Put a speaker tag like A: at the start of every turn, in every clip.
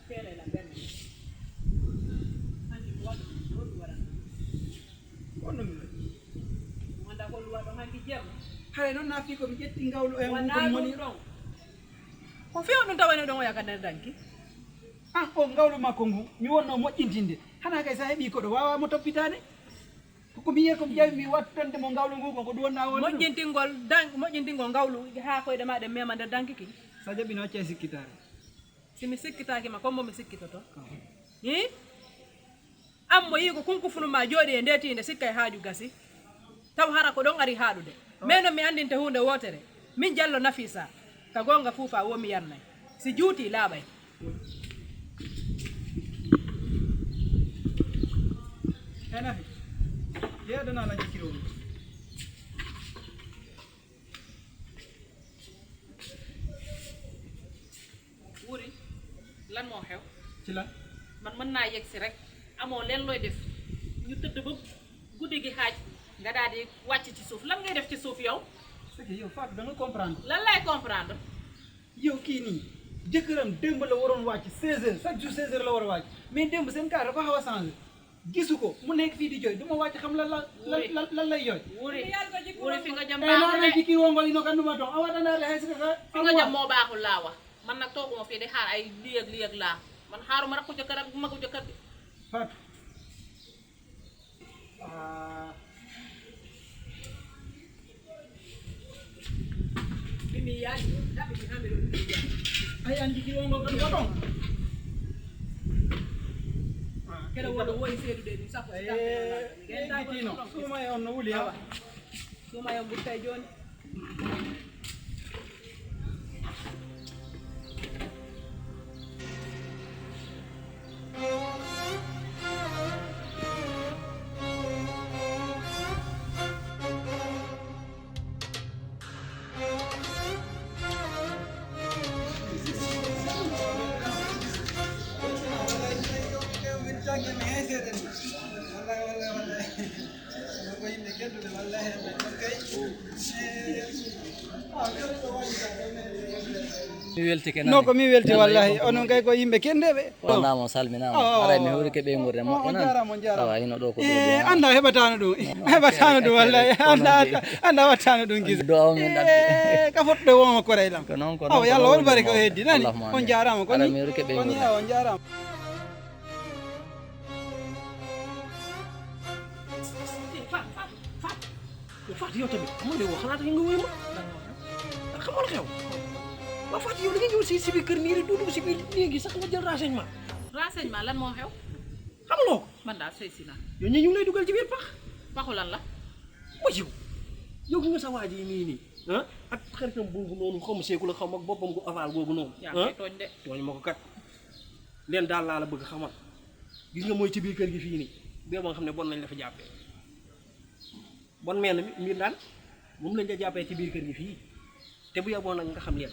A: fere la ben andi wadu do waran
B: onno mi
A: wanda ko luwa do handi jam
B: hay non na fi ko mi jetti ngawlu e
A: wana
B: ko moni
A: don ko fi on tawane don yakande danki
B: ah o ngawlu makko ngu mi wonno moƴƴintinde hana kay sa heɓi ko ɗo wawa mo toppitade ko mi yiye ko mi ƴawi mi wattande mo ngawlu ngu ko ɗum wonna won
A: moƴƴintingol ngawlu ha koyɗe ma ɗe mema nder danki ki
B: sa jaɓi no wacce sikkitare
A: simi sikkitaki ma kombo mi sikkitoto hi ammo yi ko kunkufunu ma jooɗi e ndetinde sikkay haaju gasi taw hara ko ɗon ari haɗude mais no mi andinte hunde wotere min jallo Nafisa ka gonga fuufa womi yarnay si juuti laaɓay
B: e Nafi yeedana la jikkiro
A: wuri lan moo xew
B: ci lan
A: man mën naa yegg si rek amoo leen looy def ñu tëdd ba guddi gi xaaj nga daal di wàcc ci suuf lan ngay def ci suuf yow
B: c'est que yow Fatou da nga comprendre
A: lan lay comprendre
B: yow kii nii jëkkëram démb la waroon wàcc 16h chaque jour 16h la war a wàcc mais démb seen kaar dafa xaw a changé gisu ko mu nekk fii di jooy du ma wàcc xam lan lay jooy
A: wuri fi nga jëm
B: e noon
A: baaxul
B: ay jikki wongol ino ganduma toon a waɗanaade hay sika
A: fi nga jëm moo baaxul laa wax man nag tooguma fii di xaar ay lii ak laa man xaaruma rakku jëkkër ak magu jëkkër bi
B: Fatou
A: bimi yaay daɓi mi hami ɗo
B: ay an jikki wongol ganduma toon
A: keɗa woɗo woyi seedude ɗum sappo
B: gittino suuma e on no wuli ha
A: suma yo ɓurtay joni
C: mi weltike
B: no ko mi welti wallahi onon kay ko yimɓe kendeɓe
C: wonamo salminama ara mi hawri keɓe ngurde moƴƴo
B: jarama jarama
C: awa hino ɗo ko
B: anda heɓatano ɗum heɓatano ɗum wallahi anda wattano ɗum gisa
C: do aw min ɗaɓɓi
B: ka fotɗo wonma koraylam
C: ko noon ko
B: awa yallah won barika o heddi nani
C: Allahumma
B: on jarama
C: ara mi hawri keɓe
B: koni
C: ngurde
B: awa on jarama
D: Fatou yow tamit man de wax xalaat nga wuyu ma xamal xew ba Fatou yow li nga ñëw si biir kër nii rek doo dugg si biir léegi sax nga jël renseignement
A: lan moo xew
D: xamuloo ko
A: man daal sëy si naa
D: yow ñu ngi lay dugal ci biir pax
A: paxu lan la
D: ba yow gi nga sa waa ji nii ah ak xaritam boobu noonu xaw ma seeku la xaw ma boppam gu aval googu noonu
A: yaa ngi tooñ de
D: tooñ ma ko kat leen daal laa la bëgg xamal gis nga mooy ci biir kër gi fii nii bee ba nga xam ne bon nañ la fa jàppee bon mel na mi daan moom lañ la jàppee ci biir kër gi fii te bu yeboo nag nga xam leen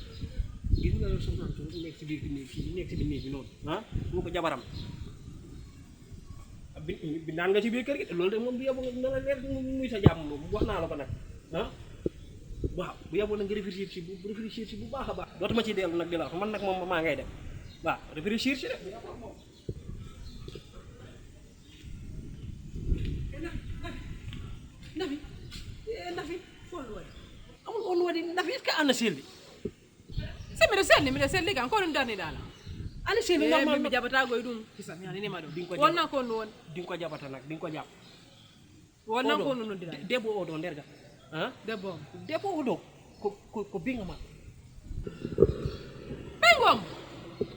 D: gis nga soxna su nekk ci biir néeg fii nekk ci biir néeg bi noonu ah mu ko jabaram bi naan nga ci biir kër gi te loolu de moom bu yeboo nga la leer muy sa jàmm moom wax naa la ko nag ah waaw bu yeboo nag nga réfléchir si bu baax a baax dootuma ci dellu nag di la wax man nag moom maa ngay dem waaw réfléchir si de Nafi fol waɗi amul on waɗi Nafi est ce que an selli
A: si miɗa selli kan ko ɗum darniɗala
D: ana selli
A: normal mi jaɓatagoye ɗum kisam yaninima ɗum wonnan ko ɗum woni
D: din ko jaɓata nag din ko jaɓ
A: wonnan ko ɗum noddira
D: debbo o ɗo nder ga han debbo o ɗo ko binga ma
A: ɓengom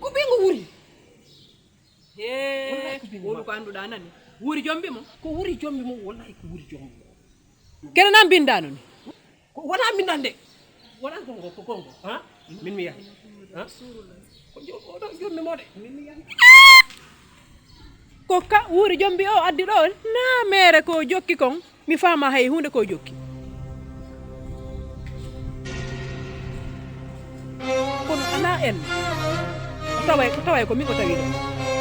D: ko bingo wuri
A: woɗu ko annduɗa nani wuri jombi mo
D: ko wuri jombi mo wallahi ko wuri jombi mo
A: kene nan bindano ni
D: ko wona bindande wona gongo ko gongo ha min mi yahi ha ko oɗo jombi mo de min mi yahi
A: ko ka wuri jombi o addi ɗo na mere ko jokki kon mi fama hay hunde ko jokki kono ana en ko taway ko min ko tawi ɗo